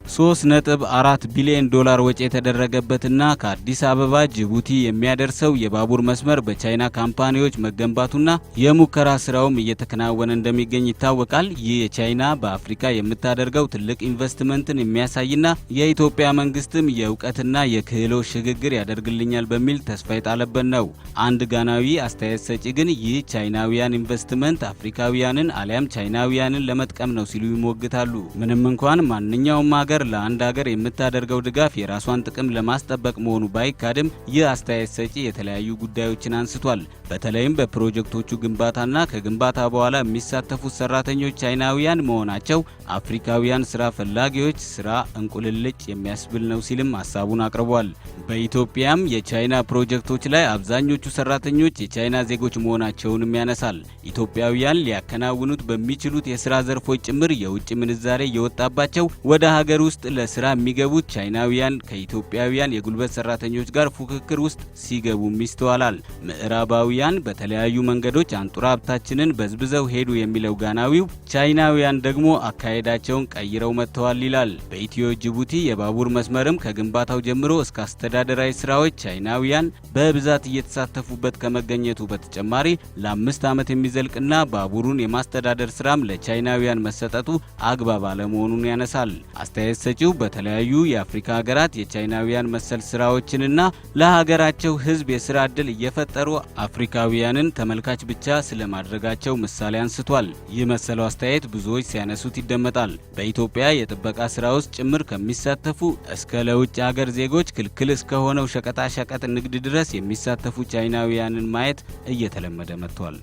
3.4 ቢሊዮን ዶላር ወጪ የተደረገበትና ከአዲስ አበባ ጅቡቲ የሚያደርሰው የባቡር መስመር በቻይና ካምፓኒዎች መገንባቱና የሙከራ ስራውም እየተከናወነ እንደሚገኝ ይታወቃል። ይህ የቻይና በአፍሪካ የምታደርገው ትልቅ ኢንቨስትመንትን የሚያሳይና የኢትዮጵያ መንግስትም የእውቀትና የክህሎት ሽግግር ያደርግልኛል በሚል ተስፋ የጣለበት ነው። አንድ ጋናዊ አስተያየት ሰጪ ግን ይህ ቻይናውያን ኢንቨስትመንት አፍሪካውያንን አሊያም ቻይናውያንን ለመጥቀም ነው ሲሉ ይሞግታሉ። ምንም እንኳን ማንኛውም ሀገር ለአንድ ሀገር የምታደርገው ድጋፍ የራሷን ጥቅም ለማስጠበቅ መሆኑ ባይካድም፣ ይህ አስተያየት ሰጪ የተለያዩ ጉዳዮችን አንስቷል። በተለይም በፕሮጀክቶቹ ግንባታና ከግንባታ በኋላ የሚሳተፉት ሰራተኞች ቻይናውያን መሆናቸው አፍሪካውያን ስራ ፈላጊዎች ስራ እንቁልልጭ የሚያስብል ነው ሲልም ሀሳቡን አቅርቧል። በኢትዮጵያም የቻይና ፕሮጀክቶች ላይ አብዛኞቹ ሰራተኞች የቻይና ዜጎች መሆናቸውንም ያነሳል። ኢትዮጵያውያን ሊያከናውኑት በሚችሉት የስራ ዘርፎች ጭምር የውጭ ምንዛሬ እየወጣባቸው ወደ ሀገር ውስጥ ለስራ የሚገቡት ቻይናውያን ከኢትዮጵያውያን የጉልበት ሰራተኞች ጋር ፉክክር ውስጥ ሲገቡም ይስተዋላል። ምዕራባውያን በተለያዩ መንገዶች አንጡራ ሀብታችንን በዝብዘው ሄዱ የሚለው ጋናዊው፣ ቻይናውያን ደግሞ አካሄዳቸውን ቀይረው መጥተዋል ይላል። በኢትዮ ጅቡቲ የባቡር መስመርም ከግንባታው ጀምሮ እስከ አስተዳደራዊ ስራዎች ቻይናውያን በብዛት እየተሳተፉበት ከመገኘቱ በተጨማሪ ለ5 ዓመት የሚዘልቅና ባቡሩን የማስተዳደር ስራም ለቻይናውያን መሰጠቱ አግባብ አለመሆኑን ያነሳል። አስተያየት ሰጪው በተለያዩ የአፍሪካ ሀገራት የቻይናውያን መሰል ስራዎችንና ለሀገራቸው ሕዝብ የስራ ዕድል እየፈጠሩ አፍሪካውያንን ተመልካች ብቻ ስለማድረጋቸው ምሳሌ አንስቷል። ይህ መሰለው አስተያየት ብዙዎች ሲያነሱት ይደመጣል። በኢትዮጵያ የጥበቃ ስራ ውስጥ ጭምር ከሚሳተፉ እስከ ለውጭ ሀገር ዜጎች ክልክል እስከሆነው ሸቀጣ ሸቀጥ ንግድ ድረስ የሚሳተፉ ቻይናውያንን ማየት እየተለመደ መጥቷል።